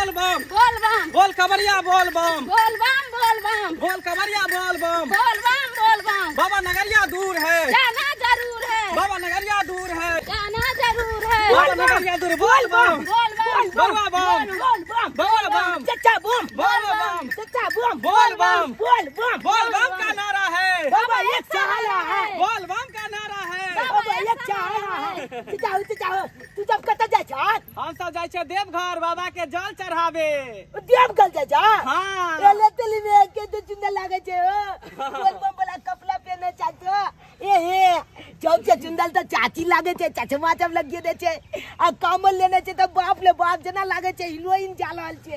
बोल बम, बोल बम, बोल कमरिया बोल बम, बोल बम, बोल बम, बोल कमरिया बोल बम, बोल बम, बोल बम। बाबा नगरिया दूर है, जाना जरूर है, बाबा नगरिया दूर है, जाना जरूर है, बाबा नगरिया दूर। बोल बम, बोल बम, बोल बम, बोल बम, बोल बम, चचा बम, बोल बम, चचा बम, बोल बम, बोल बम, बोल बम का नारा है, बाबा एक सहारा है, बोल बम का नारा है, बाबा एक सहारा है। चचा हो, चचा हो, तू जब कत जाय छ? हम सब जाय छे देवघर बाबा के जल चढ़ावे। देवघर जाय छ? हां। एले तेली में के तो चुंदर लागे छे हो, बोल बम वाला कपड़ा पहने चाचो। ए हे चौक से चुंदल तो चाची लागे छे, चचमा सब लगिए दे छे, आ कामल लेने छे तो बाप ले बाप जना लागे छे, हीरोइन जा रहल छे।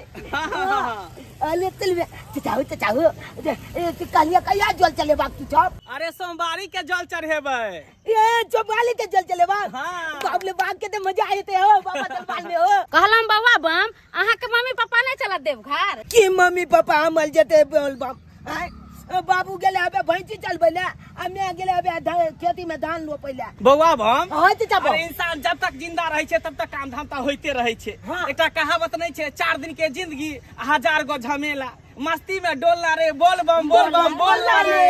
अले तेली में चचा हो, चचा हो, ए कहिया कहिया जल चलेबा तू सब? अरे सोमवारी के जल चढ़ेबै। ए सोमवारी के जल चलेबा? हां। बाप ले बाप के तो मजा आयते हो बाबा दरबार में हो। कहलम बाबा बम, अहाँ के मम्मी पापा नहीं चलत देवघर? की मम्मी पापा हमल जते बोल बम। आय बाबू गेले अबे भैंसी चलबै ले, आ मैं गेले अबे खेती में धान रोपै ले। बौआ बम, हां चचा बम। अरे इंसान जब तक जिंदा रहै छै तब तक काम धाम त होइते रहै छै। हाँ। एकटा कहावत नहीं छै, 4 दिन के जिंदगी 1000 गो झमेला, मस्ती में डोलना रे, बोल बम बोल बम बोलना रे।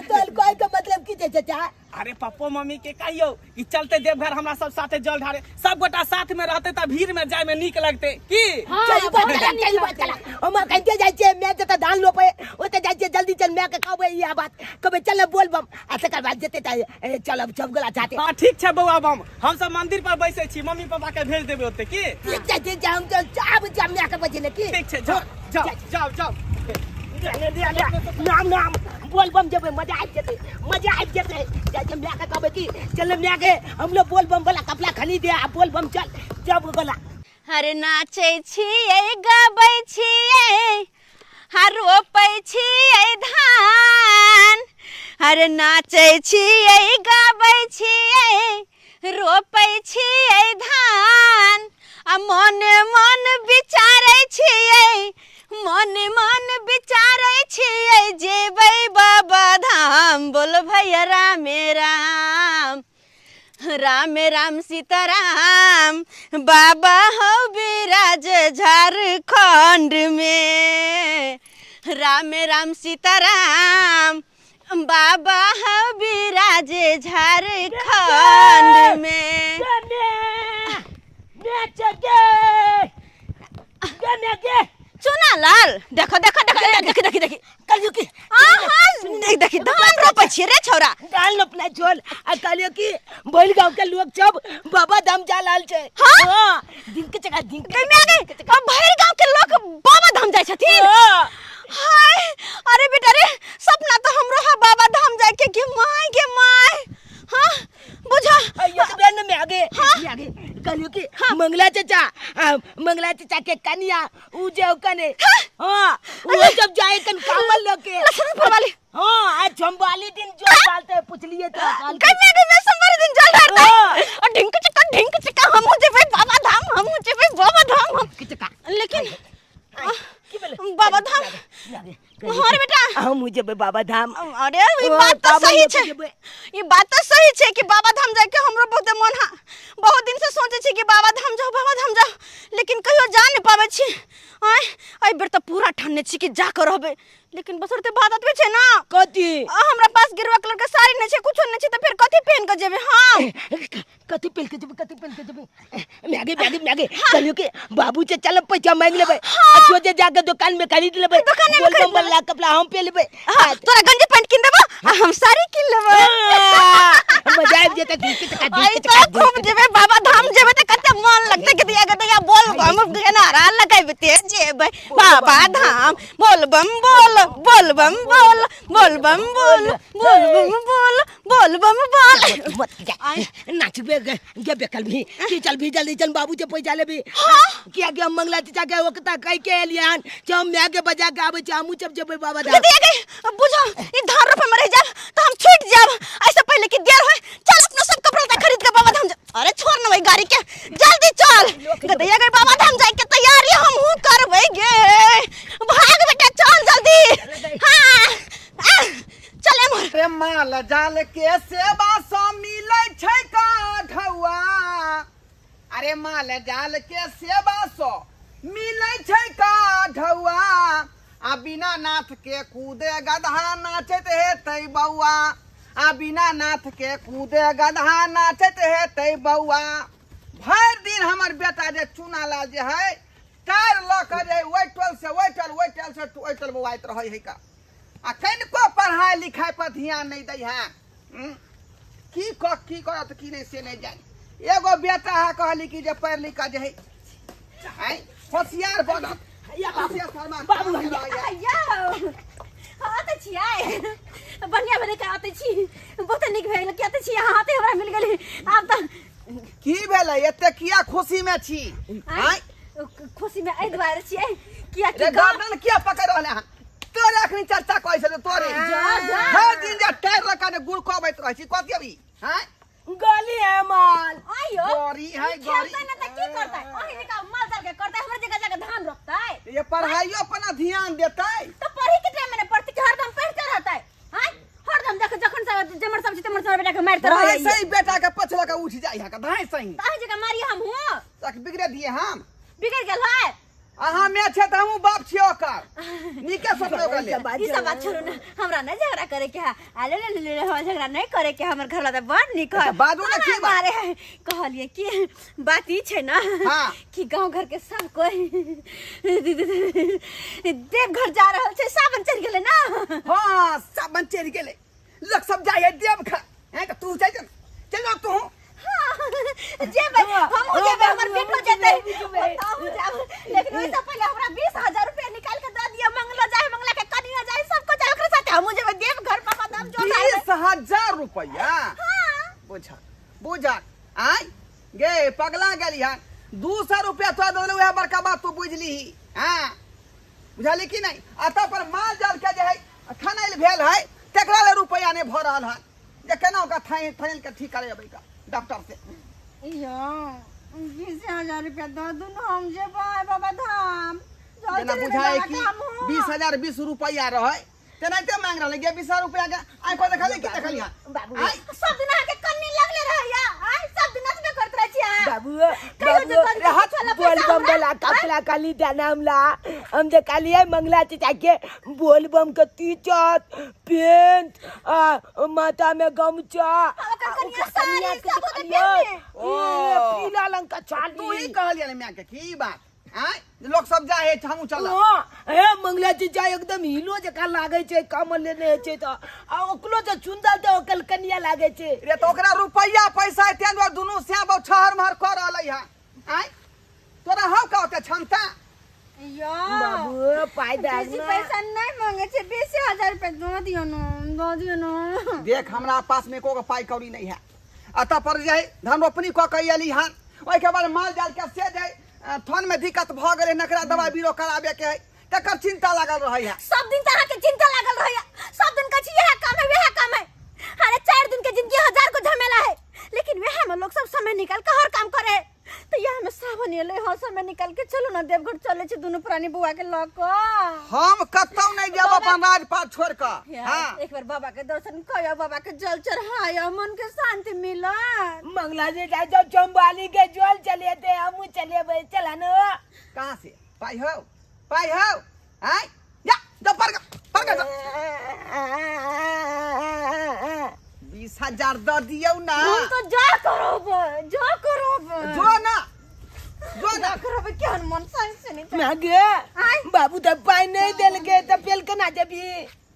तो कोई के मतलब की छै चचा? अरे पप्पो मम्मी के कहियो कि चलते देवघर हमरा सब साथे जल ढारे, सब गोटा साथ में रहते त भीड़ में जाय में नीक लगते की। चल बात चला, चल बात चला, हम कहते जाय छे मैं जत धान रोपे ओते जाय छे, जल्दी चल मैं के कहबे ई बात, कहबे चल बोल बम, आ तकर बाद जते त चलब सब गोला साथे। हां ठीक छै बौआ बम, हम सब मंदिर पर बैसै छी, मम्मी पापा के भेज देबे ओते की। ठीक छै, ठीक छै, हम चल आब जाम मैं के बजे की। ठीक छै, जाओ जाओ जाओ जाओ। नाम नाम बोल बम जेबै, मजा आबि जेतै, मजा आबि जेतै। जाइ छै माय के कहबै कि चल माय के हम लोग बोल बम वाला कपड़ा खरीद दे, आ बोल बम चल जब गोला। हरे नाचै छियै गाबै छियै हा रोपै छियै धान, हरे नाचै छियै गाबै छियै रोपै छियै धान, आ मन मन विचारै छियै, मन मन विचारै छियै जेबै बाबा धाम। बोल भैया रामे राम, राम राम सीताराम, बाबा हो विराज झारखंड में, राम राम सीताराम, बाबा हो विराज झारखंड में। चुना लाल देखो देखो देखो देखी देखी देखी कहलियो कि हां देख देखी धान रोपै छी रे छौरा, धान रोपना छोल। आ कहलियो कि बैल गांव के लोग सब बाबा धाम जा रहल छै। हां दिन के चका दिन के में गए, अब भरि गांव के लोग बाबा धाम जाय छथिन। हाय अरे बेटा रे, सपना तो हमरो हा बाबा धाम जाय के, के my के my. हां बुझा ये तो बहन में आगे आगे कहलियो कि मंगला चाचा, मंगला चाचा के कन्या उ जे कने, हां उ जब जाए कन कामल लके लसुन फरवाली। हां आज झंबाली दिन जो डालते पुछलिए तो कन्या के मैं सोमवार दिन जल ढारते और ढिंक चिका हमहु जेबै बाबा धाम, हमहु जेबै बाबा धाम हम। चिका लेकिन की भेलै बाबा धाम? हां रे बेटा हम जेबै बाबा धाम। अरे ई बात तो सही छै, ई बात तो सही छै कि बाबा धाम जाय के हमरो बहुत मन हा, बहुत दिन से सोचे छी कि बाबा धाम जाओ बाबा धाम जाओ, लेकिन कहियो जा नहीं पाबै छी। आय एहि बेर त पूरा ठानने छी कि जा के रहबै, लेकिन बसरते बात अतबे छै ना कथी, हमरा पास गेरुआ कलर के साड़ी नहीं छै, कुछो नहीं छै, त फिर कथी पहन के जेबै हम? कथी पहन के जेबै, कथी पहन के जेबै? मैगे मैगे मैगे कहलियो कि बाबू से चल पैसा मांग लेबै, आ सोचे जाके दुकान में खरीद लेबै, दुकान में खरीद वाला कपड़ा हम पहन लेबै। हां तोरा गंजी पैंट किन देबो आ हम साड़ी किन लेबै, मजा आबि जेतै। आई तो खूब जेबै बाबा धाम जेबै त कते मन लगतै कि दिया गदिया बोल बम के नारा लगाइबते जेबै बाबा धाम, बोल बम बोल, बोल बम बोल, बोल बम बोल, बोल बम बोल, बोल बम बोल। मत जा नाचबे गेबे कल भी की चल भी जल्दी चल बाबू से पैसा लेबी। किया के हम मंगला चाचा के ओकता कह के एलियन हम my के बजा के आबै छै, हमहु सब जेबै बाबा धाम। गदिया गई बुझो ई धान रोपे में रह जाब त हम छूट जाब, ऐसे पहले कि देर होय चल अपना सब कपड़ा लत्ता खरीद के बाबा धाम जा। अरे छोड़ न वही गाड़ी के, जल्दी चल गदिया गई बाबा धाम जाय के तैयारी हमहु करबै गे, भाग बेटा चल जल्दी। हां चले मोर। रे माल जाल के सेवा सँ मिलै छै काठौआ, अरे माल जाल के सेवा सौ मिलै छै का ढौआ आ बिना नाथ के कूदे गदहा नाचैत हेतै बौआ आ बिना नाथ के कूदे गदहा नाचैत हेतै बौआ। भरि दिन हमर बेटा जे चूनालाल जे है टायर लऽ कऽ जे ओहि टोल से ओहि टोल ओहि टोल से ओहि टोल बौआइत रहै है का आ कनिको पढ़ाइ लिखाइ पर ध्यान नहि दै है। की कऽ की करत की नहि से नहि जानि। एगो बेटा है कहली कि जे पढ़ि लिख कऽ जे है आँय होशियार बनत। बाबू आते छियै बढ़िया भेलै के आते छी बहुत नीक भेल के आते छी अहाँ आते हमरा मिल गेली। आब तऽ की भेलै एते किया खुशी में छी? आँय खुशी में एहि दुआरे छियै किया कि गर्दन किया पकड़ रहले हन? तोरे अखनी चर्चा कहै छलै तोरे हर दिन जे टायर लऽ कऽ गुड़ कबैत रहै छी कथी अभी? आँय गली है माल आइयो गरी है गरी खेलतै ना त की करतै? ओही जगह माल जाल के करतै हमरा जगह जगह धान रोपतै। ये पढ़ाइयो पर ध्यान देतै तो पढ़ी के टाइम में पढ़ती के हरदम पढ़ते रहतै। हां हरदम देख जखन सब जमर सब तमर सब बेटा के मारते रहै सही बेटा के पछला के उठ जाइ है धाय सही ताहि जगह मारी हम हो तक बिगड़े दिए हम बिगड़ गेल है। अहाँ में छे त हमहूँ बाप छियै ओकर नीके सोचबै ओकरा लेल। ई सब बात छोड़ू ना हमरा नहीं झगड़ा करे के है। आ ले ले ले हमरा झगड़ा नहीं करे के हमर घर वाला बड़ नीक है। बाजू ना की बात मारे कहलिए कि बात ई छै ना कि गांव घर के सब कोई देवघर जा रहल छै सावन चढ़ गेलै ना। हां सावन चढ़ गेलै लोग सब जाइ है देवघर हैं त तू जाइ चल जा तू। जेबै हमहूँ जेबै हमर बेटो जेतै हमहूँ जाब लेकिन ओहिसँ पहिले हमरा 20,000 रुपया निकाल के दऽ दिअ। मंगलो जाय मंगला के कनियो जाय सबको जाय ओकरे साथे हमहूँ जेबै देवघर बाबा धाम जो 20,000 रुपया। बुझा बुझा आय गे पगला गेली हन 200 रुपया तोरा दऽ देलौ उएह बड़का बात तू बुझलीही। हाँ बुझली कि नहीं? अतः पर माल जाल के जे है थनैल भेल है तकरा ले रुपया नहीं भऽ रहल हन जे केना ओकरा थनैल के ठीक करेबै का डॉक्टर से। यो 20,000 रुपया दऽ दू न हम जेबै बाबा धाम। जेना बुझाय कि 20,020 रुपया रहै तेनाहिते मांग रहलै गे 20,000 रुपया के आइ को देखली की देखली हन? बाबू सब दिन अहाँके कन्नी लगले रहैया आइ सब दिन नचबे करैत रहै छी अहाँ। बाबू बाबू बोलबम वाला कपड़ा काली दाना हमला हम जे काली है मंगला चाचा के बोलबम के टी-शर्ट पेंट आ माथा में गमछा पीला रंग का चाली। तू ही कहलियै ने माय के की बात आँय लोग सब जाए है हमहूँ चलब। हे मंगला चाचा एकदम हीरो जकाँ लागै छै कमल लेने छै तऽ आ ओकरो जे सुन्दर तऽ ओकर कनिया लागै छै। रे तऽ ओकरा रुपैआ पैसा एते दुआरे दुनू श्याम बाबू छहर महर कऽ रहलै हँ। आँय तोरा हौ का ओते क्षमता? बाबू पाइ दए बेसी पैसा नहीं मांगे छै 20,000 रुपया दऽ दियौ न दऽ दियौ न। देख हमरा पास में एको पाइ कौड़ी नहीं है। अतः पर जे धान रोपनी कऽ के अयली हन ओहिके बाद माल जाल के से जे थन में दिक्कत भऽ गेलै नकरा दवाई बीरो कराबे के है तकर चिंता लागल रहै है। सब दिन तऽ अहाँके चिंता लागल रहैया सब दिन कहै छी इएह काम है वएह काम है। अरे 4 दिन के जिंदगी 1000 को झमेला है लेकिन वएह में लोग सब समय निकाल के हर काम करे तो यह में सावन एलै हँ समय निकाल के चलू ना देवघर चले छी दुनू प्राणी बौआ के लऽ कऽ। हम कतौ नहीं जाब अपन राजपाट छोड़ कऽ। हाँ एक बार बाबा के दर्शन करियो बाबा के जल चढ़ायो मन के शांति मिलत। मंगला जी जाओ चंबाली के जल चलेते हमहूँ चलेबै चला न। कहाँ से पाइ हौ पाइ हौ आँय जा जा पर पर जा 20,000 दऽ दियौ ना। हम तो जा करब जा करब जो ना जो ना करब केहन मन से नहीं मागे बाबू तऽ पाइ नहीं देलकै तऽ पेल केना जेबी?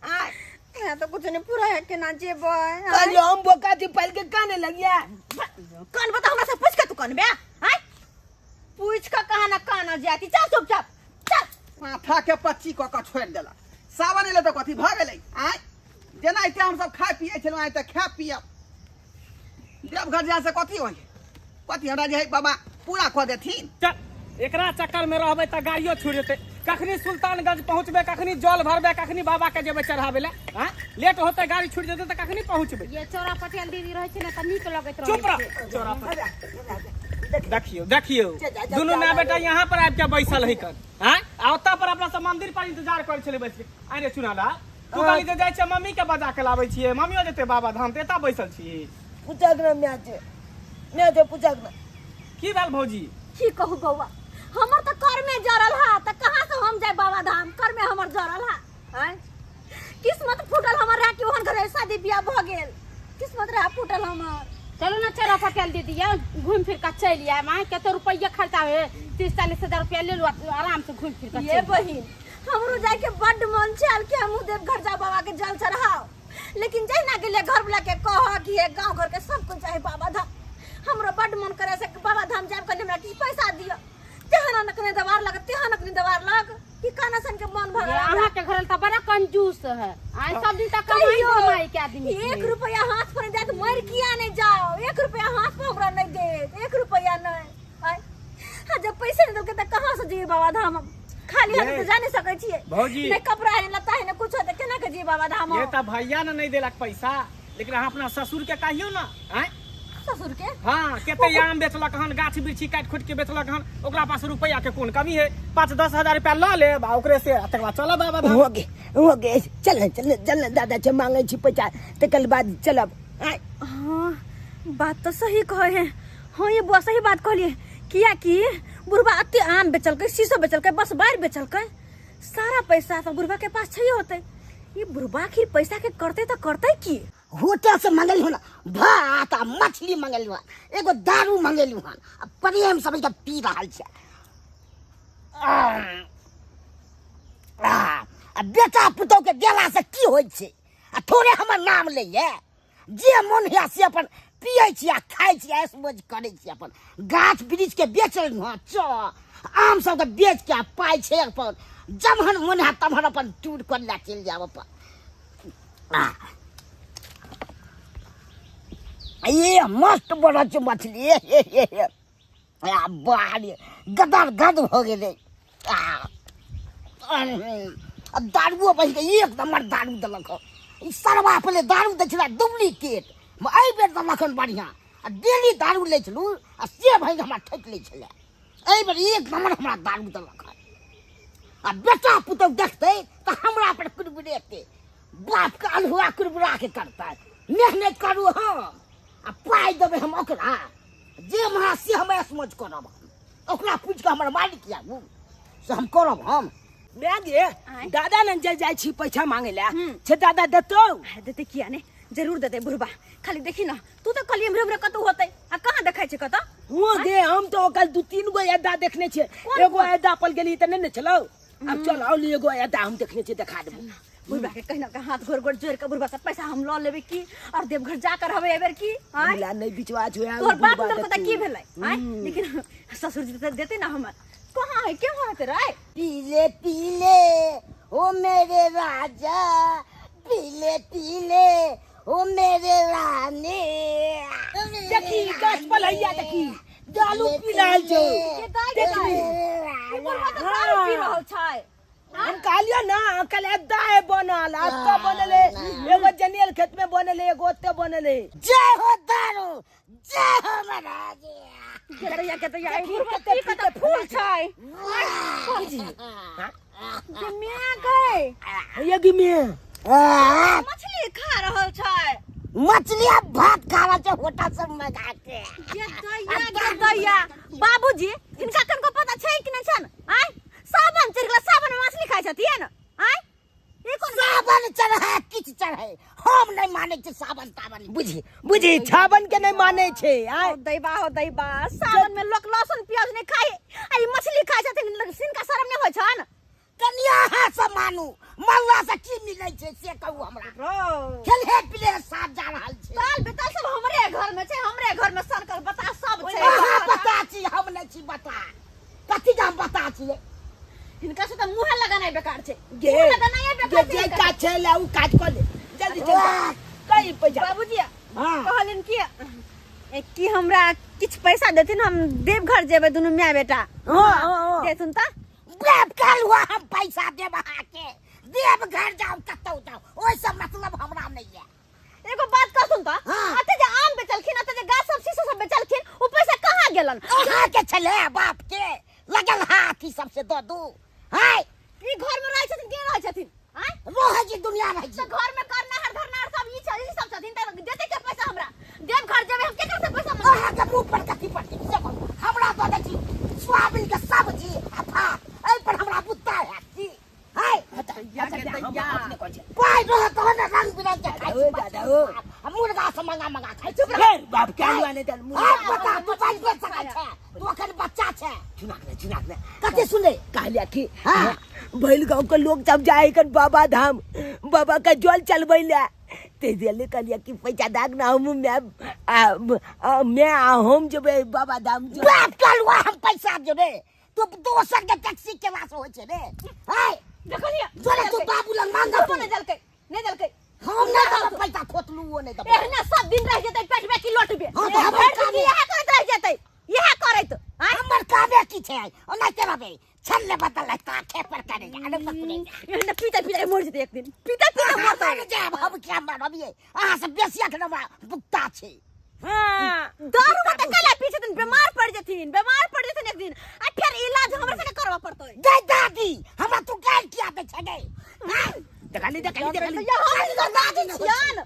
आय मैं तो कुछ नहीं पूरा है केना जेबै? कहलियो हम बोका छी पाइल के काने लगिया कान बता हमरा से पूछ के तू कानबे? आय पूछ के कहा ना काना जाती चल चुपचाप चल। माथा के पच्ची कऽ के छोड़ि देलक। सावन एलै तऽ कथी भऽ गेलै? आय जेना एते हमसब खाय पियै छलहुँ आइ तऽ खाय पियब। देवघर जाय से कथी होइ कथी हमरा जे है बाबा पूरा कऽ देथिन। चल एकरा चक्कर में रहबै तऽ गाड़ियो छुटि जेतै। कखनी सुल्तानगंज पहुँचबै कखनी जल भरबै कखनी बाबा के जेबै चढ़ाबै ले। हाँ लेट होतै गाड़ी छुटि जेतै तऽ कखनी पहुँचबै? ये चौरा पटेल दीदी रहै छै ने तऽ नीक लगैत रहै। चुप रह चौरा पटेल। देखियौ देखियौ दुनू माय बेटा यहाँ पर आबि के बैसल है कन। हाँ आ ओतऽ पर अपना सब मंदिर पर इंतजार करै छलै बैस के। आइ रे चुनाला तू कहली जे जाइ छियै मम्मी के बजा के लाबै छियै मम्मियो जेतै बाबा धाम तऽ एतऽ बैसल छी। पूछक ना म्याचे म्याचे पूछक ना। की भेल भौजी? की कहू बौआ हमर तऽ बाबा धाम कर में हमर जरल हा। आय किस्मत फूटल हमर रहा कि ओहन घर शादी बियाह भ गेल, किस्मत रहा फूटल हमर। चलो ना चलो पटेल दीदी या घूम फिर के चल आए, मां कते रुपया खर्चा होए, 30-40 हजार रुपया ले लो, आराम से घूम फिर के। ये बहिन हमरो जाय के बड मन छल कि हमहु देवघर जा बाबा के जल चढ़ाओ, लेकिन जाय ना गेले घर वाला के कह कि हे गांव घर के सब कुछ चाहे बाबा धाम। हमरो बड मन करे से बाबा धाम जाब कने हमरा किछ पैसा दियो, तेहन नकने दवार लग, तेहन नकने दवार लग कि काना सन के मन भगल। अहाँ के घर त बड़ा कंजूस है, आइ सब दिन तक कमाई कमाई के आदमी 1 रुपया हाथ पर दे त मर किया नहीं जाओ, 1 रुपया हाथ पर हमरा नहीं दे, 1 रुपया नहीं। हां जब पैसे नहीं देलके त कहां से जीवे बाबा धाम, खाली हाथ से जा नहीं सकै छियै। नहीं कपड़ा है लत्ता है न कुछ है त केना के जीवे बाबा धाम। ये त भैया ने नहीं देलक पैसा, लेकिन अहाँ अपना ससुर के कहियो ना। आय ससुर के? हाँ केते आम बेचलक हन, गाछ वृक्ष काट खोट के बेचलक हन, ओकरा पास रुपया के कोन कमी है, 5-10 हजार रुपया ल लेब आ ओकरे से तकर बाद चलब बाबा धाम। हो गे हो गे, चल चल चल दादा से मांगे छी पैसा तकर बाद चलब। हाँ बात तो सही कहे है। हाँ ये बुआ सही बात कहलिए, किया कि बुढ़बा अते आम बेचलकै, शीशो बेचलकै, बस बाहर बेचलकै, सारा पैसा तो बुढ़बा के पास छै होते। ये बुढ़बा आखिर पैसा के करते तो करते की? होटल से मंगेलू हन भात आ मछली मंगेलू हन, एगो दारू मंगेलू हन, आ प्रेम सब के पी रहल छै। आ बेटा पुतोह के देला से की होइ छै, आ थोड़े हमर नाम लैये, जे मन है से अपन पियै छी आ खाइ छी, ऐश मौज करै छी। अपन गाछ वृक्ष के बेचल हन, च आम सब के बेच के आ पाइ छै अपन, जमहन मन है तमहन अपन टूर कर ला चलि जाब अपन। ये मस्त बनल छै मछली, ये आ बाहर गदर गद हो गेलै। आ दारुओ बनि के एक नंबर दारू देलक हन। ई सरवा पहिले दारू दै छलै डुप्लीकेट, एहि बेर देलक हन बढ़िआँ। आ डेली दारू लै छलहुँ आ से भाइ हमरा ठकि लै छलै, एहि बेर एक नंबर हमरा दारू देलक हन। आ बेटा पुतोह देखतै तऽ हमरा पर कुरबुरेतै, बापके अल्हुआ कुरबुरा के करतै। मेहनत करू हम आ पाइ देबै हम ओकरा, जे महा से हम ऐश मौज करब, ओकरा पूछि कऽ हमर मालिक आबू से हम करब। हम मैं गे दादा ने जे जाइ छी पैसा मांगे ला छे, दादा देतौ? देते किया ने, जरूर देते बुढ़बा। खाली देखी ना तू तो कहलिए हमरे हमरे कतौ होतै, आ कहां देखै छै कतौ? हुं गे हम तो कल 2-3 गो अदा देखने छे, एगो अदा पर गेली त नहीं ने छलौ। अब चल औ एगो अदा हम देखने छे, देखा देबो बुढ़बा के। कहिना के हाथ गोड़ गोड़ जोड़ के बुढ़बा से पैसा हम ल लेबे की, और देवघर जाकर हवे एबेर की। हमरा नहीं विश्वास होया तोर बाप देलको त की भेलै? आय लेकिन ससुर जी त देते ना हमर। कहां है क्यों होते रे? पीले पीले ओ मेरे राजा, पीले पीले ओ मेरे रानी। देखी गाछ पर हैया, देखी दारू पी रहल छौ, देखी बुढ़बा त दारू पी रहल छै। हम कहलियो ना कल अद्दा है बनल, अत्ता बनल है, एगो जनेल खेत में बनल है, एगो ओते बनल है। जय हो दारू, जय हो महाराज। केतैया केतैया ई बुढ़बा त फूल छै। गे म्या गए ये गे म्या मछली खा रहल छै, मछली आ भात खा रहल छै होटल से मंगा के। गेदैया गेदैया बाबूजी हिनका कनको पता छै कि नै छन? आय सावन चढ़ गेल, सावन में मछली खाइ छथिन। आय ई कोन सावन चढ़े किछ चढ़े, हम नहीं मानै छी सावन तावन। बुझी बुझी सावन के नहीं मानै छै। आय हो दैबा हो दैबा, सावन में लोक लहसुन प्याज नहीं खाइ आ ई मछली खाइ छथिन, हिनका शरम नहीं होइ छन? कनिया अहाँ से मानू, मल्ला से की मिलै छै से कहू हमरा। खेले पिले साथ जा रहल छै, ताल बेताल सब हमरे घर में छै, हमरे घर में सनकल बता सब छै। अहाँ बता छी, हम नहीं छी बता, कथी के हम बता छी? हिनका से त मुंह लगानाइ बेकार छै, गे मुंह लगानाइ बेकार जे काज छै ला उ काज कर ले जल्दी चल कई पैसा। बाबूजी कहलिन कि हमरा किछ पैसा देथिन, हम देवघर जेबै दुनू my बेटा। हां देथुन त बाप काल हुआ हम पैसा देब अहाँके, देवघर जाउ कतौ जाउ ओहि से मतलब हमरा नहीं है। एगो बात कहथुन त, अते जे आम बेचलखिन, अते जे गाछ सब शीशो सब बेचलखिन, उ पैसा कहां गेलन? अहाँ के छलै बाप के लगल हाथ ई सबसे दऽ दू। हाय ई घर में रहै छथिन के रहै छथिन? आय रहै छी दुनिया रहै छी त घर में करनाहर धरनाहर सब ई छै, ई सब छथिन त देते के पैसा हमरा? देवघर जेबै हम केकर से पैसा मंगबै? अहाँ के मुंह पर कथी पड़तै से कहू? हमरा दऽ दै छी सोयाबीन के सब्जी आ भात, एहि पर हमरा बुत्ता हैत की? नहि तऽ आ बता तू बाजि सकै छै तू अखन बच्चा छै। चुनाक ने चुनाक ने कथी सुनले? कहलिया कि हाँ। भैल गांव के लोग सब जाए कर बाबा धाम बाबा का जल चलबै ले ते दिले कहलिया कि पैसा दाग ना हम मैं मैं आ हम जेबै बाबा धाम जो बाप कहलुआ हम पैसा जो रे तू दोसर के टैक्सी के वास होइ छै रे। हाय देखलियै जोरे तू बाबू लग मांग तू नहि देलकै नहि देलकै। हम नहीं देबै पैसा खोतलू वो नहीं देबै। एहना सब दिन रह जेतै पेट में की लोटबे। हाँ, तऽ हमर भरि दिन कामे। इएह करैत रह जेतै इएह करैत। आँय? हमर कामे की छै ओनाहिते रहबै छल बदल ताखे पर करे अरे पकड़े एहना पीते पीते मर जेतै एक दिन पीते पीते मरतै। मर जायब हम क्या मरब ये अहाँ से बेसी अखन हमरा बुकता छै। हाँ दारू मत कला पी छथिन बीमार पड़ जेथिन बीमार पड़ जेथिन एक दिन आ फिर इलाज हमरा सबके करबा पड़तै। गै दादी हमरा तू गाल किया दै छै गै? हाँ? देखली देखली देखली या हम दादी छियन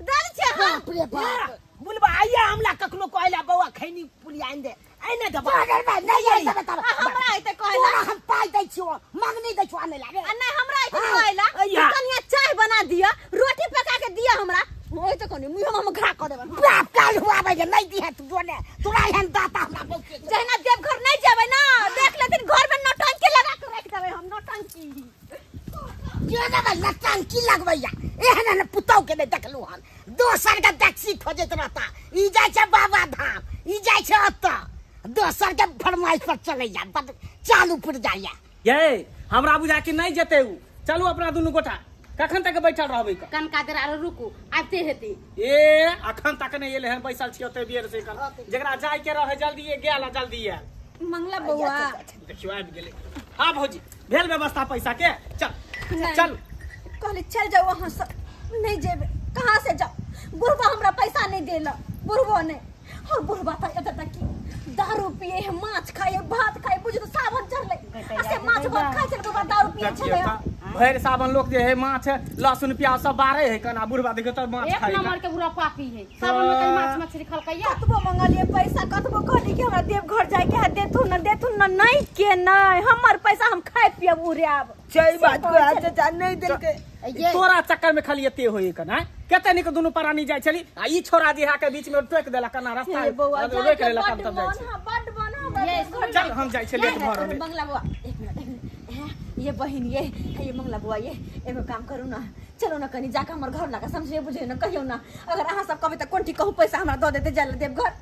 दादी छियन हम। बाप रे बाप बुलबा आइया हमला कखनो कहला बौआ खैनी पुलिया आनि दे आइ ने दबा अगर मैं नहीं आई तब तब आ हमरा एते कहला तोरा हम पाइ दै छियो मांगनी दै छियो आनै ला रे। आ नहीं हमरा एते हाँ, कहला अइया। कनिया चाय बना दिया रोटी पका के दिया हमरा ओइ त कनी मुंह हम घा क देबै। बाप काल हुआ बजे नहीं दिहे तू जोने तोरा एहन दाता हमरा बहुते छै। जहिना देवघर नहीं जेबै ना देख लेथिन घर में नौटंकी लगा के रख देबै हम नौटंकी। के देबै नौटंकी लगबैया एहन एहन पुतौ के नहीं देखलू हन दोसर के टैक्सी खोजैत रहता ई जाइ छै बाबा धाम ई जाइ छै ओतऽ दोसर के फरमाइश पर चलैया बड चालू पुर जाइया। ये हमरा बुझा कि नहीं जेतै उ चलू अपना दुनू गोटा कखन तक बैठल रहबै क? कनका देर आरो रुकू आबिते हेतै। ए अखन तक नहीं एलै हन बैसल छियै ओते बेर से कन जकरा जाय के रहे जल्दी गेल आ जल्दी आयल। मंगला बौआ देखियो आबि गेलै। हाँ भौजी भेल व्यवस्था पैसा के चल नहीं। चल कहली चल जाओ वहाँ से नहीं जेबे कहाँ से जाओ बुढ़बा हमरा पैसा नहीं देला बुढ़बो नहीं और बुढ़बा त एतऽ तक कि दारू पिए है माछ खाए भात खाए बुझ तो सावन चढ़ले आ से माछ भात खाए छलै बुढ़बा दारू पिए छलै। भरि सावन लोक जे है माछ लहसुन प्याज सब बारे है कना बुढ़बा देखियो तऽ माछ एक खाए नंबर के बुढ़ा पापी है सावन में कहीं माछ मछली खलकैया। कतबो मंगलिए पैसा कतबो कहली कि हमरा देवघर जाए के है देथुन न देथुन न नहीं के नहीं हमर पैसा हम खाए पियब उड़ायब। सही बात को आज चाचा नहीं देलकै। ये तोरा चक्कर में खाली एते होय कना कते निक दुनू प्राणी जाइ छली आ ई छोरा जे है के बीच में टोक देलक कना रास्ता हे बौआ रोक जाए के लेलक बड्ड तब जाइ मन छै। है बड्ड मन है हमरा ये देवघर चल हम जाइ छै लेट भऽ रहलै। मंगला बौआ एक मिनट एक मिनट हैं, ये बहिन ये मंगला बौआ ये एगो काम करू ना चलो ना कनी जाके हमर घर लगा समझे बुझे ना कहियो ना अगर अहाँ सब कहबै तऽ कोन ठीक कहू पैसा हमरा दऽ देते जाय लए देवघर।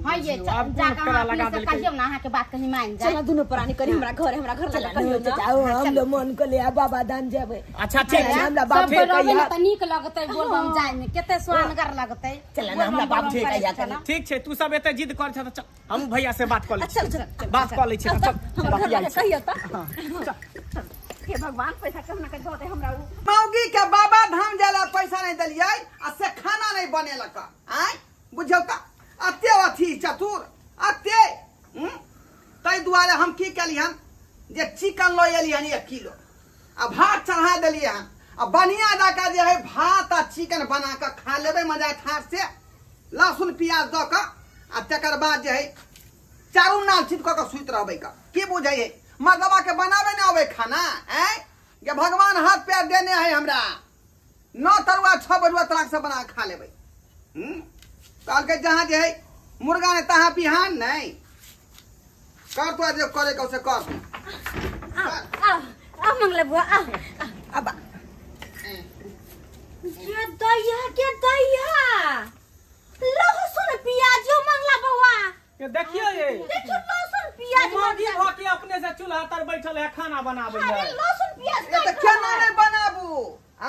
हाँ ये आब कोन जाके पेड़ा अहाँ लगा अपने से देलकै? कहियौ ना अहाँ के बात कहीं मान जाए। चलो दुनू प्राणी करी हमरा घर हमरा घर लगा कहियो ना। चाचा हम लोग मन को ले आ बाबा धाम जेबै। अच्छा ठीक छै हमरा बाप सब के रहबै कहिया ने तऽ नीक लगतै बोलबम जाय में कते सुहानगर लगतै। चल ना हमरा बाप के कहिया कनी। ठीक छै तू सब एते जिद कर छ तऽ चल हम भैया से बात कऽ लै चल चल चल, बात कऽ लै छियै चल, चल हमर घर बतियाइ लगा छी। कहियो तऽ। हाँ, चल। हे भगवान पैसा केहुना के दऽ दे हमरा उ। मौगी के बाबा धाम जाय ला पैसा नहीं देलियै आ से खाना नहीं बनेलक आँय बुझियौ तऽ अते अथी चतुर अते ताहि दुआरे हम की केलियै हन जे चिकन लऽ एलियै हन 1 किलो आ भात चढ़ा देलियै हन आ बढ़िआँ जकाँ जे है भात आ चिकन बना कऽ खा लेबै मजा ठार से लहसुन प्याज दऽ कऽ आ तकर बाद जे है चारू नाल छिट कऽ कऽ सुति रहबै कऽ की बुझै है मर्दबा के बनाबे नहि अबै खाना आँय जे भगवान हाथ पैर देने है हमरा 9 तरुआ 6 बरुआ तराक से बना कऽ खा लेबै। कहलकै जहाँ जे है मुर्गा ने तहाँ बिहान नहीं कर तो जे करे के से कर। आ आ आ मंगला बुआ आ अब ये दैया के दैया लहसुन प्याज यो मंगला बौआ के देखियो ये देखियो लहसुन प्याज मौगी भऽ के अपने से चूल्हा तर बैठल है खाना बनाबै अरे है। लहसुन प्याज ये तऽ केना नहीं बनाबू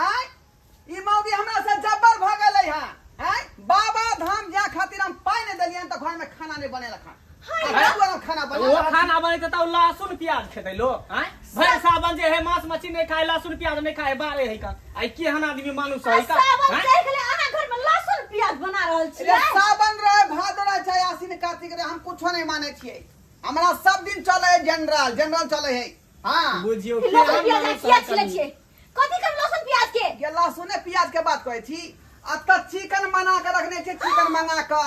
आँय ई मौगी हमरा से जब्बर भऽ गेलै हँ आँय बाबा धाम जाय खातिर हम पाइ नहि देलियनि तऽ घर में खाना नहीं बनेलक हँ। आ खाना वो बनेलक। खाना बनेतै तऽ लहसुन प्याज खेतै लोक आँय भरि सावन जे है मांस मछली नहीं खाए लहसुन प्याज नहीं खाए बारे है का आई केहन आदमी मानुस है का सावन आँय? चढ़ि गेलै अहाँ घर में लहसुन प्याज बना रहल रे छियै। सावन रहे भादो रहे चाहे आश्विन कार्तिक रहे हम कुछो नहीं मानै छियै हमरा सब दिन चले है जनरल जनरल चले है। हाँ बुझियौ लहसुन केहन प्याज मानुस किया है छिलै कनी। छियै कथी के लहसुन प्याज के? ये लहसुने प्याज के बात कहै छी अतऽ चिकन बना के रखने छै चिकन मंगा कऽ।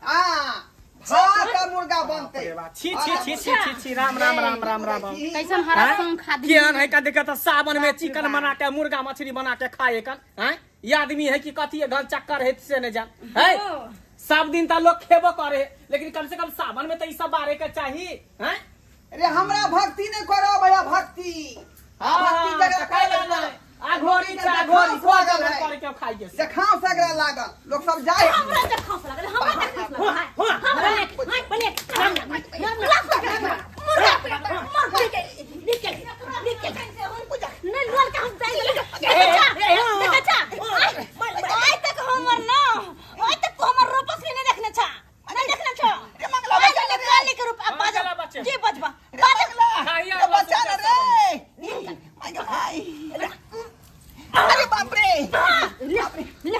हाँ भात आ मुर्गा बनतै। छी छी छी छी छी छी राम राम राम राम राम। कैसन हरा शौक आदमी। केहन है का देखत सावन में चिकन बना के मुर्गा मछली बना के खाए कन हैं ये आदमी है कि कथी है घन चक्कर है से नहीं जान है। सब दिन त लोग खेबो करे, लेकिन कम से कम सावन में त ई सब बारे के चाही। हैं रे हमरा भक्ति नहीं करो भैया भक्ति। हां भक्ति जगह खाए ला आघोरी चा घोरी लागल है करे के खाइ के देखाव सगरा लागल लोग सब जाए। हमरा देखाव लागल, हमरा देखाव लागल। हमरा हां बने मुर्गा मुर्गा निकल निकल नहीं लोल के हम जाय देखा चा आइ तक हमर ना आइ तक तो हमर रूप असली नहीं देखने छा, नहीं देखने छा। रे मंगला बच्चा रे काली के रूप अब बाजा जी बजबा बाजा रे बच्चा रे। भाई अरे बाप रे ले ले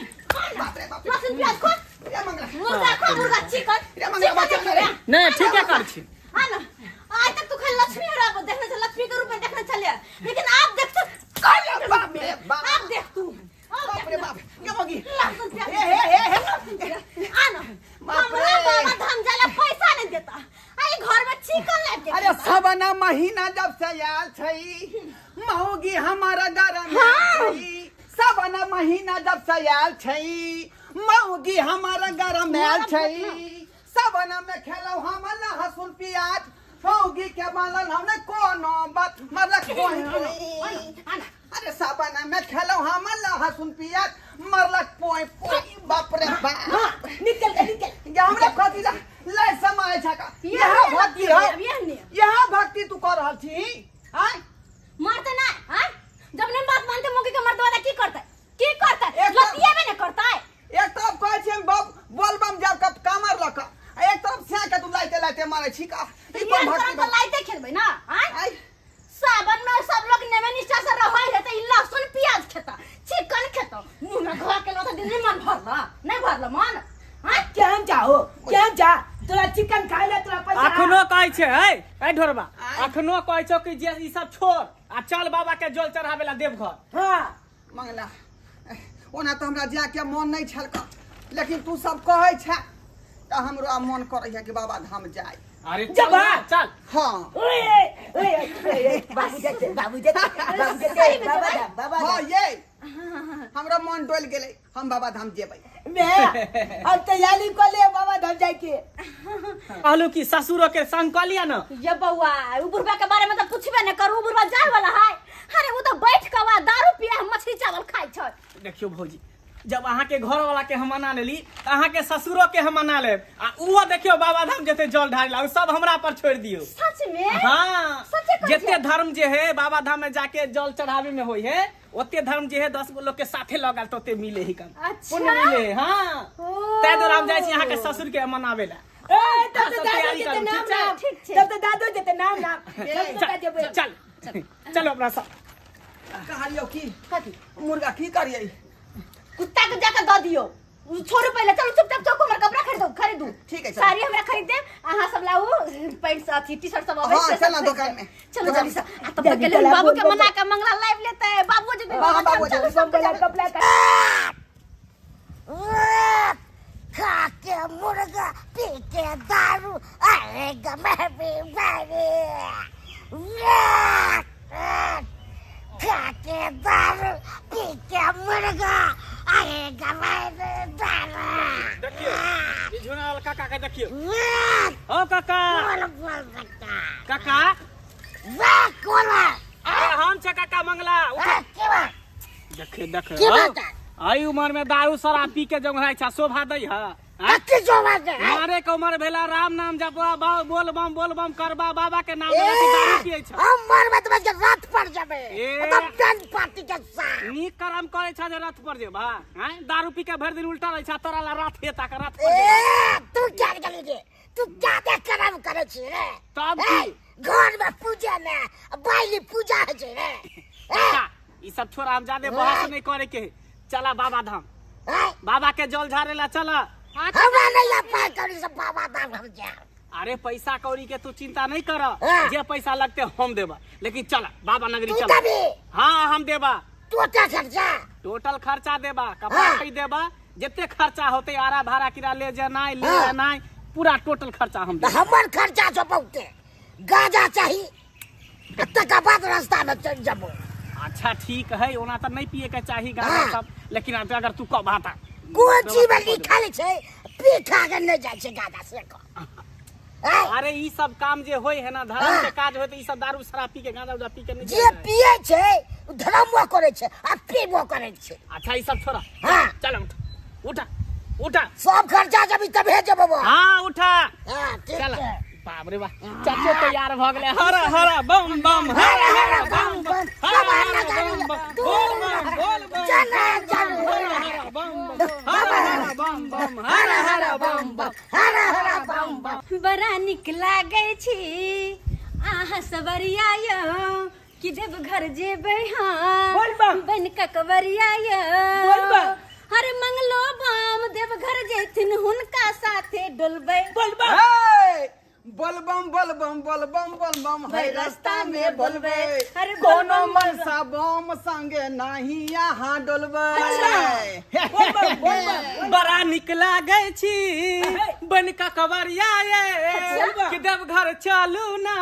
बाप रे बाप लहसुन प्याज खो रे मंगला मुर्गा खो मुर्गा चिकन रे मंगला बच्चा रे। नहीं ठीक है कर छी। हां ना आज तक तू खाली लक्ष्मी हरा देखने छे, लक्ष्मी के रूप में देखने छलिए, लेकिन आप देख तो अरे बाप रे बाप आप देख तू बाप रे बाप के मगी लहसुन प्याज हे हे हे आ ना हमरा बाबा धाम जाला पैसा नहीं देता, आई घर में चिकन लाके। अरे सबना महीना जब से आयल छई मौगी हमारा गरम छई। सबना महीना जब से आयल छई मौगी हमारा गरम आयल छई। सबना में खेलौ हम लहसुन प्याज मौगी के मालन हमने कोनो बात मरलक कोई। अरे सबना में खेलौ हम लहसुन प्याज मरलक पोई पोई। बाप रे बाप निकल निकल हमरा खती ले समय छका। यह भक्ति है, यह भक्ति तू कर रहल छी। आय मारते ना हां जब नहीं बात मानते मौगी के मर्द वाला की करता की करता लतियाबे न करता। एक तरफ कहै छी हम बाप बोल बम जाब कब कामर लक, एक तरफ से के तू लाइते लाइते मारै छी का। ई कोन भक्ति त लाइते खेलबै ना। आय सावन में सब लोग नेमे निष्ठा से रहै है त ई लहसुन प्याज खेता चिकन खेता मुंह में घा के लोता दिन मन भरला नहीं भरला मन। हां केहन जाओ केहन जा तोरा चिकन खाइ ले तोरा पैसा। अखनो कहै छै ए ए ढोरबा अखनो कहै छौ कि जे ई सब छोड़ आ चल बाबा के जल चढ़ावे ला देवघर। हां मंगला ओना त हमरा जा के मन नहीं छलक, लेकिन तू सब कहै छ त हमरो आ मन करै है कि बाबा धाम जाय। अरे चल चल। हां ओए ओए ओए बाबू जते बाबू जते बाबू जते बाबा धाम बाबा। हां ये हमरा मन डोल गेलै, हम बाबा धाम जेबै। मैं अब तैयारी कर ले बाबा धाम जाय के। कहलू कि ससुरो के संग क लिया ना। ये बउआ उ बुढ़वा के बारे में त पूछबे न करू, उ बुढ़वा जाय वाला है। अरे उ त बैठ के वा दारू पिया मछली चावल खाइ छै। देखियो भौजी जब अहाँ के घर वाला के हम मना लेली त अहाँ के ससुरो के हम मना लेब आ उहो देखियो बाबा धाम जते जल ढार ला सब हमरा पर छोड़ दियो। सच में? हां जते धर्म जे है बाबा धाम में जाके जल चढ़ावे में होई है ओते धर्म जे है 10 गो लोग के साथे लगल त ओते मिले ही कम। अच्छा पुण्य मिले। हां तै दुआरे हम जाइ छी अहाँ के ससुर के मनावे ला। ए तब त दादो जते नाम नाम, तब त दादो जते नाम नाम सब जेबै। चल चलो अपना सब कहलियो की कथी मुर्गा की करियै कुत्ता के जाके the दियो छोड़ू पहले। चलो चुपचाप चौक हमर कपड़ा खरीदो खरीदू। ठीक है साड़ी हमरा खरीद दे अहाँ सब लाऊ पैंट अथी टी शर्ट सब अबै। हां चल ना दुकान में चलो जल्दी से। आ तब तक के बाबू के मना के मंगला लाइव लेते है बाबू जी। हां बाबू चलो सब कपड़ा खा के मुर्गा पी के दारू अरे गमे बीमारी खा के दारू पी के मुर्गा अरे गमे दारू। देखियो ई झुनाल काका के देखियो। ओ काका बोल काका काका वाह कोन अरे हम छ काका मंगला के बा देखे देखे के बात आई उम्र में दारू शराब पी के जंघराइ छ शोभा दै ह। कथी शोभा दे? मारे के उम्र भेला राम नाम जपवा बोल बम बोल बम करबा बाबा के नाम लेके दारू पिए छ। हम मरबे त बस रथ पर जेबे एकदम डन पार्टी के साथ। नीक कर्म करे छ जे रथ पर जेबा। हैं दारू पी के भर दिन उल्टा रहै छ तोरा ला रथ हेता के रथ पर ए तू क्या गेली रे तू ज्यादा कर्म करे छी रे तब की घर में पूजा ने बाइली पूजा है छै रे। ई सब छोरा हम ज्यादा बहस नहीं करे के। चला बाबा धाम बाबा के जल झारे ला चला। हमरा नहीं पाई कौड़ी से बाबा धाम हम जाए। अरे पैसा कौड़ी के तू चिंता नहीं कर, जे पैसा लगते हम देबा, लेकिन चला बाबा नगरी चला। हाँ हम देबा टोटल खर्चा, टोटल खर्चा देबा, कपड़ा खरीद देबा, जितने खर्चा होते आरा भाड़ा किरा ले जाना ले आना पूरा टोटल खर्चा हम देबा। हमर खर्चा जो बहुते गांजा चाहिए तकर बाद रास्ता में चल जबो। अच्छा ठीक है, ओना तो नहीं पिए के चाहिए गांजा सब, लेकिन अगर तू कब आता कोन चीज में लिखल छै पी खा के नहीं जाइ छै गाजा से कह। अरे ई सब काम जे होय है ना धर्म के काज होय त ई सब दारू शराब पी के गांजा उजा पी के नहीं जे पिए छै उ धर्मो करै छै आ पीबो करै छै। अच्छा ई सब छोड़ा। हां चल उठ उठा उठा सब खर्चा जबी तबे जेबो। हां उठा। हां ठीक चल छै। बाप रे बाप चाचो तैयार भ गेलै। हर हर बम बम हर हर बम बम हर हर बम बम बोल बम बोल बम चल चल हर हर बम बम हर हर बम बम हर हर बम बम हर हर बम बम। बड़ा निक लागै छी अहाँ सवरिया यौ कि देवघर जेबै हम बन ककवरिया यौ। हर मंगलो बम देवघर जेथिन हुनका साथे डोलबै। बोलबम बोलबम बोलबम बोलबम है रास्ता में बोलबे अरे कोनो मनसा बम संगे नाही यहाँ डोलबे। बड़ा निक लागै छी बन ककवरिया ये कि देवघर चलू ना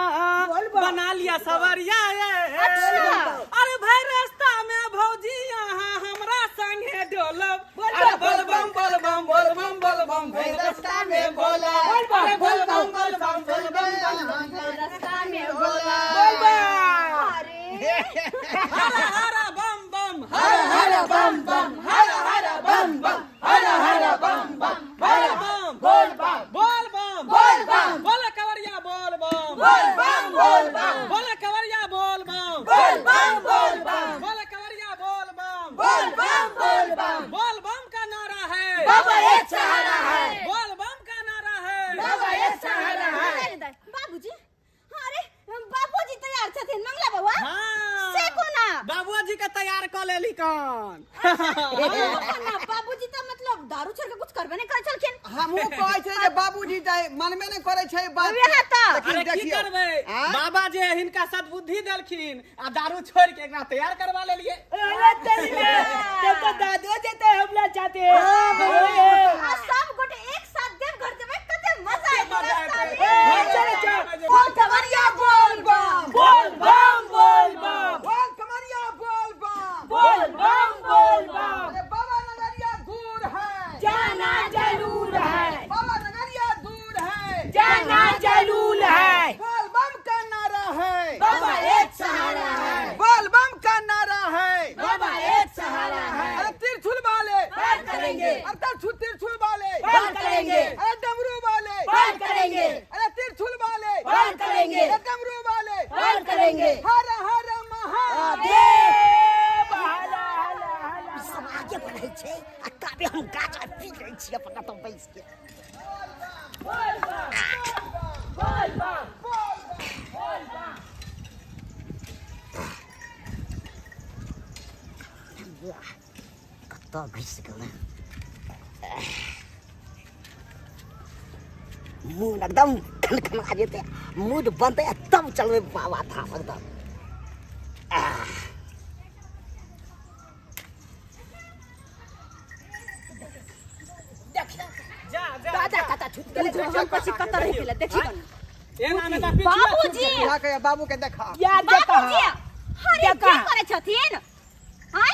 बना लिया सवरिया ये। अरे भाई रास्ता में भौजी यहाँ हमरा संगे डोलब। अरे बोलबम बोलबम बोलबम बोलबम है रास्ता में बोला। अरे बोलबम बोलबम बोलबम रास्ता में बोला। अरे हर हर बम बम हर हर बम बम हर हर बम बम हर हर बम बम हर बम बोल बम बोल बम बोल बम बोल कवरिया बोल बम बोल बम बोल बम बोल कवरिया बोल बम बोल बम बोल बम बोल कवरिया बोल बम बोल बम बोल बम बोल बम का नारा है बाबा एक सहारा है बोल बम का नारा है बाबा एक सहारा है। बाबूजी अरे बाबूजी तैयार छथिन मंगला बउआ। हाँ से कोना बाबूजी के तैयार क लेली कन। ना बाबूजी त मतलब दारू छोड़ के कुछ करबे नहीं करै छलखिन। हमहू कहै छै जे बाबूजी जाय मनमे नहि करै छै बात। वएह त। अरे की करबै बाबा जे हिनका सद्बुद्धि देलखिन आ दारू छोड़ के एकरा तैयार करवा लेलिए। अरे तेरी में तब तो दादो जेते हमरा चाहते। आ सब गोटे एक साथ देवघर जेबै कते मजा आएत रास्ता में। चल चल बोल कमरिया बोल बम बोल बम बोल बम बोल कमरिया बोल बम बोल बम बोल बम। अरे बाबा नगरिया दूर है जाना जरूर है बाबा नगरिया दूर है जाना जरूर है बोल बम का नारा है बाबा एक सहारा है बोल बम का नारा है बाबा एक सहारा है। अरे त्रिशूल वाले पार करेंगे अरे त्रिशूल वाले पार करेंगे अरे डमरू वाले पार करेंगे अरे त्रिशूल वाले पार करेंगे अरे डमरू वाले पार करेंगे। हर हर महादेव। सब आगे बढ़ै छै आ ताबे हम गाजा पी लै छी अपना तो बैस के। कतऽ घुसि गेलै मूड एकदम खनखना जेतै मूड बनतै आ तब चलबै बाबा धाम एकदम। जा जा दादा कता छूट गेलै हम पछी कत रहि गेलै देखी कन एना में त पीछे बाबूजी के बाबू के देखा यार देखा बाबूजी अरे की करै छथिन आय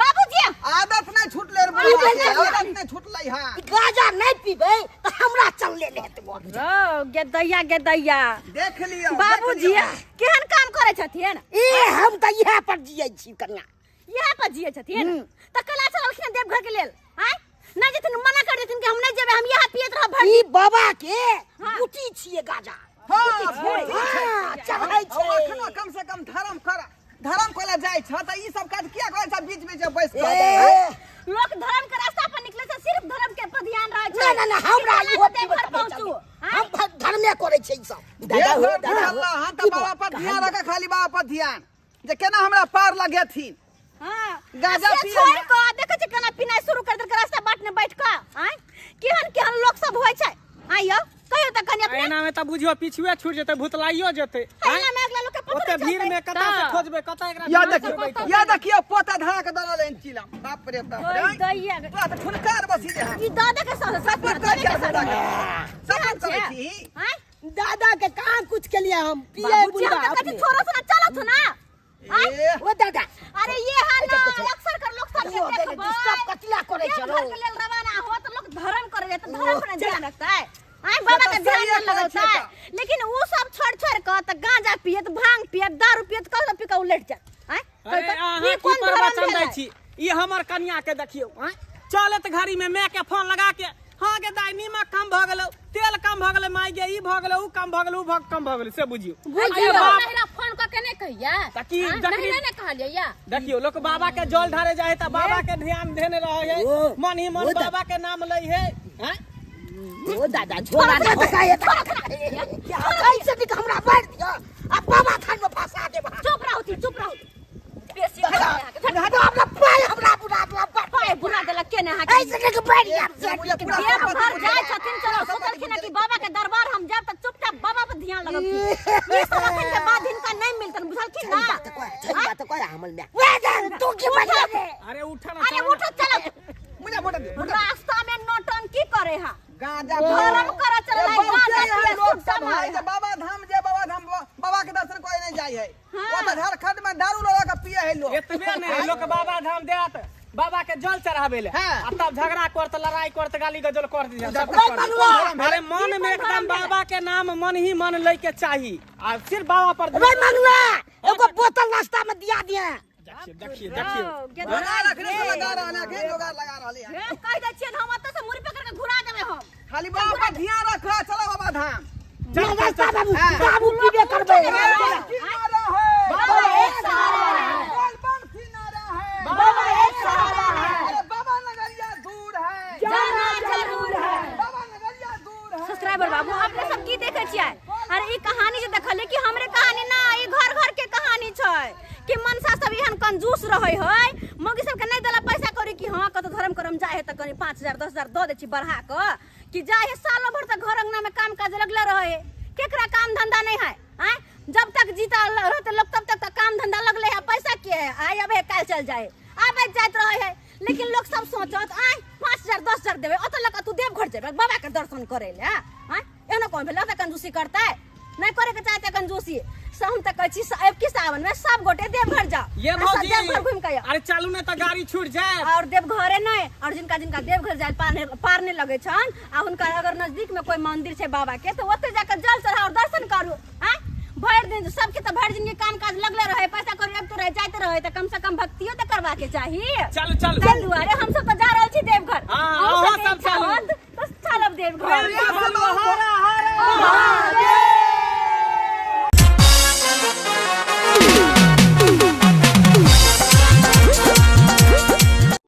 बाबूजी आदत नहीं छूटले रे बुढ़वा के, आदत नहीं छूटलै हां। गाजा नहीं पीबै त हमरा चलले नहि हेतै। रौ गेदैया गेदैया देख लियो बाबूजी केहन काम करै छथिन। ए हम त इएह पर जियै छी कन्या इएह पर जियै छथिन त कला चललखिन देवघर के लेल आय ना जेथिन मना कर देथिन कि हम नहीं जेबै हम यहाँ पियत रहब भरि ई बाबा के बूटी छियै गाजा। हां हां चढ़ै छै। अखनो कम से कम धर्म कर धर्म कोला जाय छ त ई सब काज किया करै छ बीच बीच में बैस के। लोक धर्म के रास्ता पर निकले छै सिर्फ धर्म के पर ध्यान रहै छै। ना ना ना हमरा इहो देवघर पहुंचू हम धर्मे करै छै ई सब। दादा हो दादा अल्लाह हां त बाबा पर ध्यान रख खाली बाबा पर ध्यान जे केना हमरा पार लगेथिन। हां गाजा से पिए छोड़ के देखै छै केना पिनाइ शुरू कर देलकै रास्ता बाट में बैठ के आय केहन केहन लोक सब होइ छै। आय यौ कहियो त कनी अपने एना में त बुझियो पिछुए छूट जेतै भुतलाइयो जेतै। एना में अगला लोक के पता ओते भीड़ में कता से खोजबै कता एकरा या देखियो या देखियो पोता धरा के दरल एन चिलम बाप रे बाप रे ओइ दैया तोरा त ठुनकार बसी दे ई दादा के साथ सब कर के सब करै छी आय दादा के कहाँ कुछ के लिए हम पिए बाबूजी बुढ़वा हम त अपने। कथी छोरो से ना चलत ना आय ओ दादा अरे ये है ना अक्सर कर लोग सब के देखबै डिस्टर्ब कथिला करै छै देवघर के लेल रवाना हो त लोक धर्म करे जाए त धर्म पर ध्यान रखता है आय बाबा के ध्यान न लगता है लेकिन वो सब छोड़ छोड़ के त गांजा पियत भांग पियत दारू पियत कल पी के उलट जात आय अरे अहाँ की प्रवचन दै छी ई हमर कनिया के देखियौ आय चलत घड़ी में मैं के फोन लगा के हाँ के दाई नीमक कम भ गेलो तेल कम भ गेलो माई गे ई भ गेलो ऊ कम भ गेलो ऊ कम भ गेलो से बुझियौ बुझियौ महिला फोन क के नहीं कहिया ताकि नहीं नहीं कहलियै या देखियौ लोक बाबा के जल ढारे जाए त बाबा के ध्यान देने रहे है मन ही मन बाबा के नाम लै है हैं ओ दादा छोड़ा ना त काहे ऐसे भी हमरा मार दिया आ बाबा थान में फंसा देब चुप रहू चुप रहू बेसी हमरा पाय हमरा बुरा देलक पाय बुरा देलक के ने अहाँ ऐसे के बैठ जाब देव घर जाय छथिन चलो सोचलखिन कि बाबा के दरबार हम जाब त चुपचाप बाबा पर ध्यान लगबथिन ई सब अखन के बाद हिनका नहीं मिलतन बुझलखिन ना सही बात कोई हमल में वे जा तू की बजा अरे उठा ना अरे उठो चलो मुझे मोटा दे रास्ता में नौटंकी करे हा गांजा धर्म करे चल गांजा पिए लोग सब है जे बाबा धाम जे बाबा धाम बाबा के दर्शन कोई नहीं जाय है वो तो झारखंड में दारू लगा के पिए है लोग एतबे नहीं लोग बाबा धाम देत बाबा के जल चढ़ावे ले आ तब झगड़ा करत लड़ाई करत गाली गजल कर दी। अरे मन में एकदम बाबा के नाम मन ही मन ले के चाही आ सिर्फ बाबा पर रे मंगला एगो बोतल रास्ता में दिया दिया। देखिए देखिए देखिए जोगार रखने से लगा रहल है जोगार लगा रहल है कह दै छियन हम ओतऽ से मुड़ी पकड़ के घुरा देबै हम खाली बाबा पर ध्यान रख चलो बाबा धाम चल रास्ता बाबू बाबू पीबे करबै बाबा एक सहारा है बोल की नारा है बाबा एक सहारा है अरे बाबा नगरिया दूर है जाना जरूर है बाबा नगरिया दूर है। सब्सक्राइबर बाबू अपने सब की देखे छियै? अरे ई कहानी जे देखलियै कि हमरे कहानी ना ई घर घर के कहानी छै कि मनसा सब एहन कंजूस रहै है मौगी सबके नहीं देला पैसा कौड़ी कि हाँ कतौ धर्म करम जाए है त कनी 5000 10000 दऽ दै छी बढ़ा कऽ कि जाए है सालो भर तक घर अंगना में काम काज लगले रहे है केकरा काम धंधा नहीं है आय जब तक जीता रहते लोग तब तक काम धंधा लगले है पैसा के है आय अब है काल्हि चल जाए आबैत जाइत रहे है लेकिन लोग सब सोचत आय 5000 10000 देबै ओतऽ लऽ कऽ तू देवघर जेबै बाबा के दर्शन करै ले आय एहनो कोन भेलै ओतऽ कंजूसी करतै नहीं करे के चाहते कंजूसी से हम त कहै छी अब की सावन में सब गोटे देवघर जाओ ये भौजी देवघर घूम के अरे चलू ने त गाड़ी छूट जाए और देवघरे नहीं और जिनका जिनका देवघर जाए पार नहीं लगे छन आ हुनका अगर नजदीक में कोई मंदिर छै बाबा के तो ओतऽ जाकर जल चढ़ाओ और दर्शन करू आय भरि दिन सबके तो भरि दिन के काम काज लगले रहे पैसा कौड़ी आबिते रहे जाते रहे त कम से कम भक्तियो त करवा के चाही। चल चल ताहि दुआरे हम सब त जा रहल छी देवघर। हां अहाँ सब चलू त चलब देवघर। हर हर महादेव।